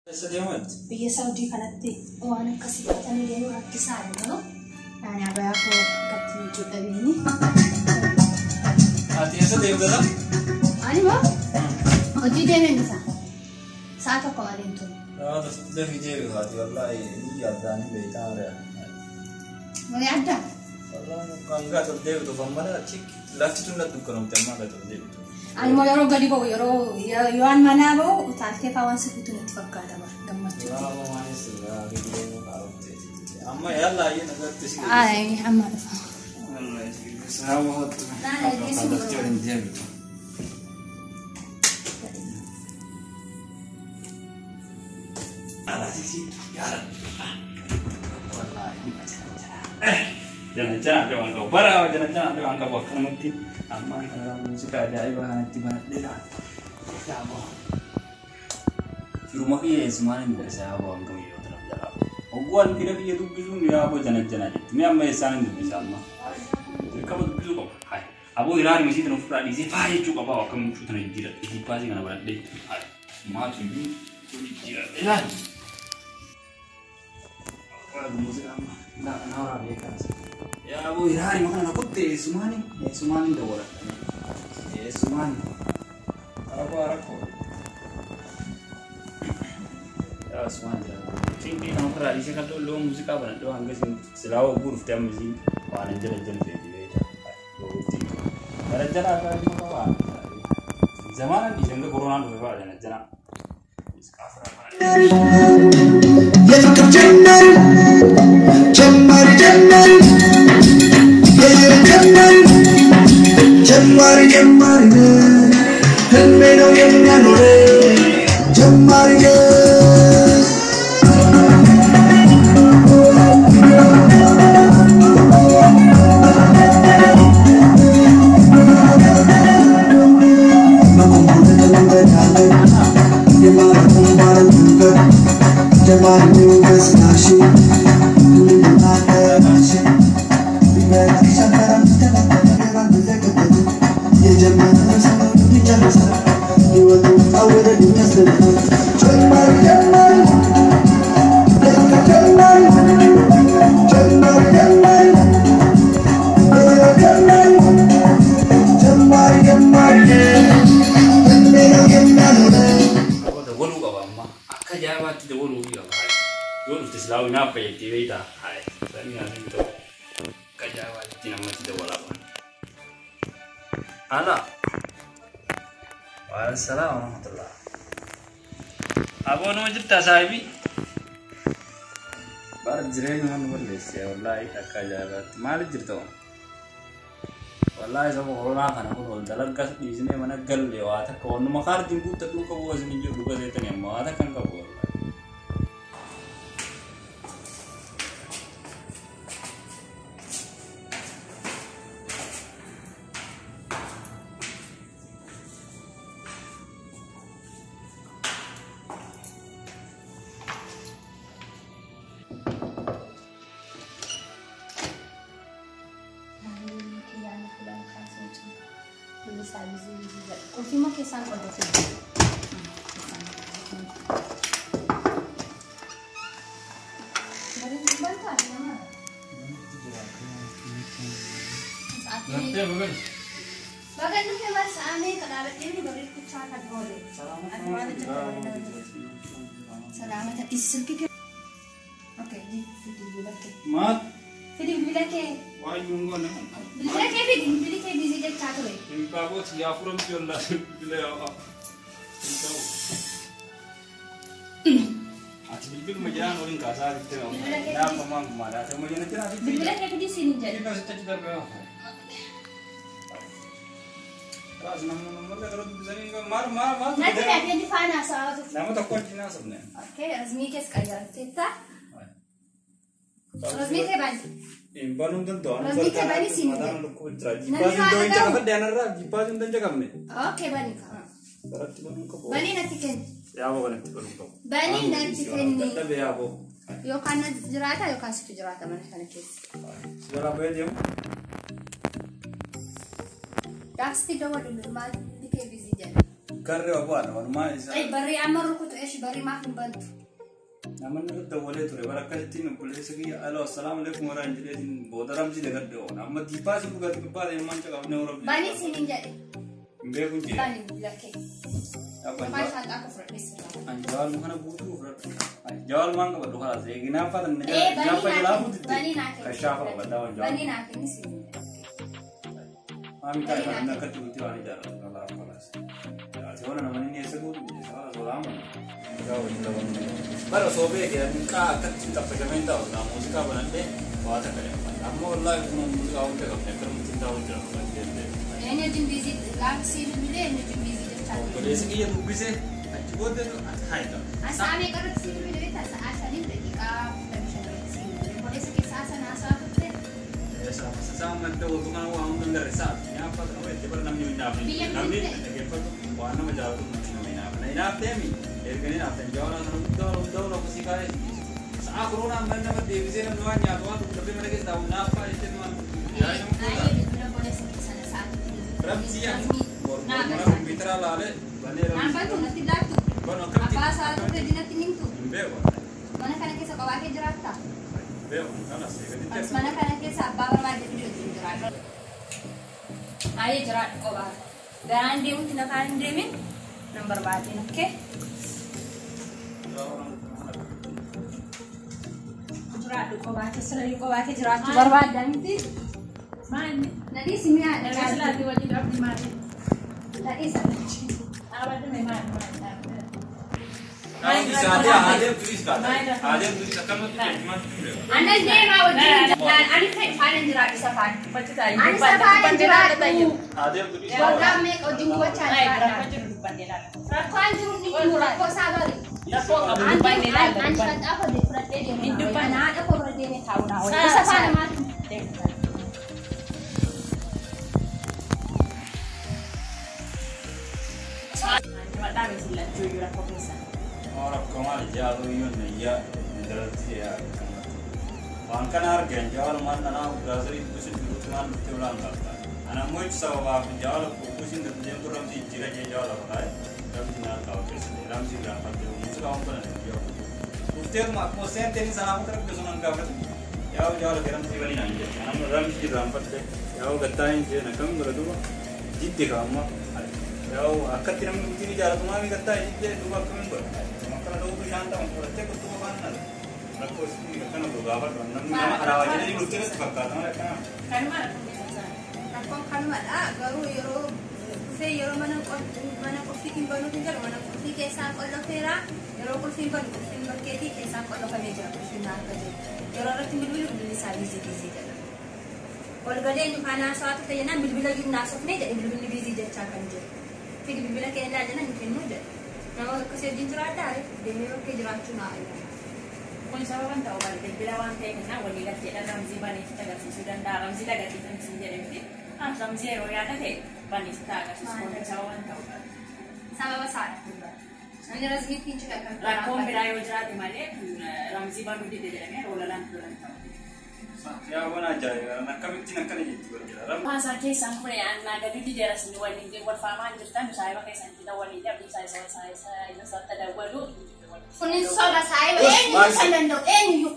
Eessa deematti? Biyya Saawudii kanatti waan akkasii fudhatanii deemuu rakkisaadha garuu ani abayaa koo akkatti miicuu dhabeeni. Ati eessa deemtata? Ani moo hojii deemeen dhufa. Sa'a tokko malee hin turu. Dafii deebi haati wallaahi ni yaaddaanii beektaa malee. Malee adda? Wallaahi kan gaata ol deebitu kan malee achi lafti tun natti dukkanomte ammaa gaata ol deebitu. Ani immoo yeroo gadi ba'u yeroo yoo an manaa ba'u utaaltee fa'aa waan sibutu natti fakkaata bara gammachuutti. Amma yalla ayyee nagatti si. Ay amma dhufa. Sawa hottu. Lafti ol hin deebitu. Jana jana waan qabu bara jana jana waan qabu akkanumatti ammaan kana muuziqaa ajaa'ibaa kanatti banadhee laata. Firuma kiyya eessumaan hin dubbisa yaaboo hanga biyyoota nama jalaa. Hogguwaan fira kiyya dubbisuun yaaboo jana jana jetti. Mee amma eessaan hin dubbisa amma? Dirqama dubbisuu qaba. Hai. Aboo hiraari masii tana ofirraa dhiisee faa jechuu qaba akka michuu tana jijjiiradhe. Jibbaasii kana banadhee. Hai. Maatu iyyuu jijjiiradhe laata. Muuziqaa amma naa beekaa. Yaaboo hiraari makana na kutte eessumaani eessumaani dawwaladha. Eessumaani. Rakkoo rakkoo. Yaa eessumaani jira. Cinqii nama ofirraa dhiisee kan loon muuziqaa banadhee waan gasiin silaa hogguu dhuftee amma isiin waan hin jala jala feeti beektaa. Jala jala akka inni qabaa. Zamaana dhiisee hanga koronaan dhufe fa'a jala jala. Muuziqaa ofirraa banadhee. የፍቅር ጀመር ጀማሪ ጀመር ጀማሪ ጀማሪ ጀማሪ ህልሜ ነው የሚያኖረኝ ጀማሪ Dawwaluu qaba amma akka ajaa'ibaatti dawwaluu qaba. Yoo dhufte silaa naaf fayyaddi beektaa. Hai. Sanii naan hin ta'u. Akka ajaa'ibaatti namatti dawwalaa qaba. Ala. Waalaikum salaam warahmatullah. Aboo nama jirtaa saahibii? Bara jireenya waan balleesse wallaahi akka ajaa'ibaatti. Maaliif jirta waan? Wallaahi saba koronaa kana kun ol dalaggas dhiisnee mana galle waa takka wannuma kaartiin guuttadhuu qabu asin hin jiru dhuga seetanii amma waa takka hin qabu wallaahi. Qulfii immoo keessaan qoddate. Baga dhufe bar sa'amee kadhaabadhee barreeffachaa kan oole. Salaamata silkii kee. Okay, fidi bilbila kee. Maal? Fidi bilbila kee. Waayyuu hin goone. Bilbila kee fidi bilbili kee biizii jechaa ture. Himbaabooti yaa furamti wallaahi bilbila yaa. Hin ta'u. Ati bilbiluma jedhaan waliin kaasaa jirte. Naaf ammaan gumaadha. Ati amma jala jira. Bilbila kee fidi siin hin jedhu. Bilbila sitti achi darbee. Kaas namni nama gara dubbisanii maal maal maal. Natti ati faana haasawaa turte. Nama tokko wajjin haasofne. Okay, rasmii kees qayyarteetta. Rasmii kee bani. Hin banuu hin danda'u. Rasmii kee bani siin hin Mataan jedhu. lukkuu jira. Namni Jibbaas hin haadha danda'u. qabu. Qabadde anarraa jibbaas hin danda'amne. Okay, bani kaa. Baratti banuu qabu. Bani natti kenni. Yaaboo banatti banuu qabu. Bani natti kenni. Dadhabe yaaboo. Yookaan na jiraata yookaan situ jiraata mana kana keessa. Si jalaa bahee deemu. Gaafsitti dawwalu maal kee biizii jedha. Garree abbaadha walumaa isa. Barrii amma rukutu eeshi barrii maaf hin bantu? Namoonni irratti dawwalee ture bara akkasittiin obboleessa kiyya aloo assalaamu alaikum waraan jedheetiin booda ramsii dagadde oona. Amma diipaasii dhugaatii barbaade ilmaan caqabnee horabne. Bani isiniin jedhe. Hin beeku jee. Bani lakkee. Afaan shaanxaa koo fudhadhee sirraa. Ani jawaaluma kana guutuu fudhadhu. Jawaalumaan qabadhu kalaas eeginaaffaa tan Ee naaffaa jalaa banii fuutti. banii naa kenni. Kashaafa qabadhaa waan Banii jawaalu. naa kenni isiniin jedhe. Maami taa'e kan akkatti bultii waan ijaarratu kalaaf kalaas. Ati waan namni inni eessa guutu biyya isaa solaamu. Bara osoo beekee qaa akkatti xaffashamee hin taa'u muuziqaa banadhee waa takka jedhama. Amma wallaahi kun muuziqaa hunda qabne akkanumatti hin taa'u jira. Eenyu wajjin biizii gaafa sii bilbilee eenyu wajjin biizii jechaa jiru. Obboleessi kiyya dubbisee achi booddee ati haayita. Sa'a meeqa irratti sii bilbilee beektaa? Sa'a 5:45 irratti sii bilbilee. Obboleessa kee sa'a sana haasa'aa turte. Isaa madda waltu kana waa hunda hin garre sa'a nyaaffaa kana wayii bara namni hin naafne. Biyya Namni bilbilee. dhaggeeffatu waan nama jaalatu namni nama hin naafne. Hinaafteemi erganii naaftan jawaalaa sana guddaa wal guddaa wal akkasii kaayee si geessu. Sa'a koronaa amma nama deebisee namni waan nyaatu waan tokko dafee mana keessa taa'u naaffaa jettee waan yaa'ii nama Baay'ee fuudhaa. bilbila obboleessa kee sana sa'aatitti bilbilee. Ramsii Naa mana galcha. kompiitaraa laalee banee Naan ramsii. bantu natti laattu. Banu akkamitti? Abbaa isaa turte dinatti nimtu. Hin beeku. Mana kana keessa kophaa kee jiraattaa? Hin beeku. Kanas eegatti Anis mana kana keessa abbaa barbaade fidee wajjin jiraadha. Baay'ee jiraadhu kophaa. Garaan deemutti na kaan hin deemin nan barbaadin okkee. Jiraadhu kophaa keessa layyuu kophaa kee jiraachuu barbaadda miti. Maali? Nadhiisi mi'a Erga silaatti wajjin dhabdi maali? Nadhiisa. Dhaabadhu mee maali maali dhaabadhu? Anan deemaa wajjin jiraadha. Ani ta'e faana hin jiraadhu isa faana. Ani isa faana hin jiraadhu. Waggaa meeqa wajjin gubachaa jiraadha. Rakkoon jiru ni jiru rakkoo isaa bari. Ani shaanxaa koo fudhadhee deemu. Ani haadha koo bira deemee taa'u naa wajjin. Isa faana maali? Waan kana argan jawaalumaan nanaa biraazarii dubbisu jiruutti maan dhuftee ulaan qabda. Ana ammoo itti sababaaf jawaala kuusin deemtu ramsii jira jee jawaala fudhaa ramsii naa qabu keessatti ramsii gaafadde muuziqaa waan banan biyya Dhufteetuma akkuma seenteen sanaa akka rabbi sun gaafate yaa'u jawaala kee ramsii banii naan jette. Ana ammoo ramsii irraanfadde yaa'u gattaa hin jeen akkam godha duuba jidde kaa'amma yaa'u akkatti namni bultiin ijaaratu maamii gattaa jidde duuba akkamiin godha. Akkana ta'uu bishaan ta'u fudhattee kuttuba afaan nala. Rakkoo isii akkana godhu gaafadhu namni nama araawaa jedhanii bultiin itti fakkaata malee akkana. Kanuma rakkoon keessan. Rakkoon kanumadha. Garuu yeroo dhufee yeroo mana mana qulfiitiin banuuf hin jedhu mana qulfii keessaan qollofeera. Yeroo qulfiin banu qulfiin bakkeetii keessaan qollofamee jira qulfiin harka jiru. Yeroo irratti bilbilu bilbilli isaa biizii biizii jedha. Ol galee nu faana haasawaa turte jennaan bilbila iyyuu naasofnee jedhe bilbilli biizii jechaa kan jiru. Fidi bilbila kee illaa jennaan hin kennuu jedhe. Nama akkasii wajjin jiraadhaa deemee bakkee jiraachuu naa ayyaana. Kun sababan ta'u bari bilbila waan ta'eef innaa walii galteedhaan ramzii baneesitti agarsiisuu danda'a. Ramzii agarsiisan siin jedhe miti. Ramzii yeroo yaada ta'e baneesitti agarsiisu kun sababan ta'u bari. Sababa isaadha kun bara. Namni razmiitti hin jiru akkamitti Rakkoon biraa yoo jiraate malee kun ramzii banuu dide jedhamee lolaan lolan ta'u. Yaa waan ajaa'ibaa akkamittiin akkana jetti barjaa. Haasaa keessan kun annaa gadi dideera isin waliin wal faamaa hin jirtan saayiba keessan itti waliin abdii isaa isa isa isa isa dawwalu. Kunis soba saayiba eenyu kan danda'u eenyu.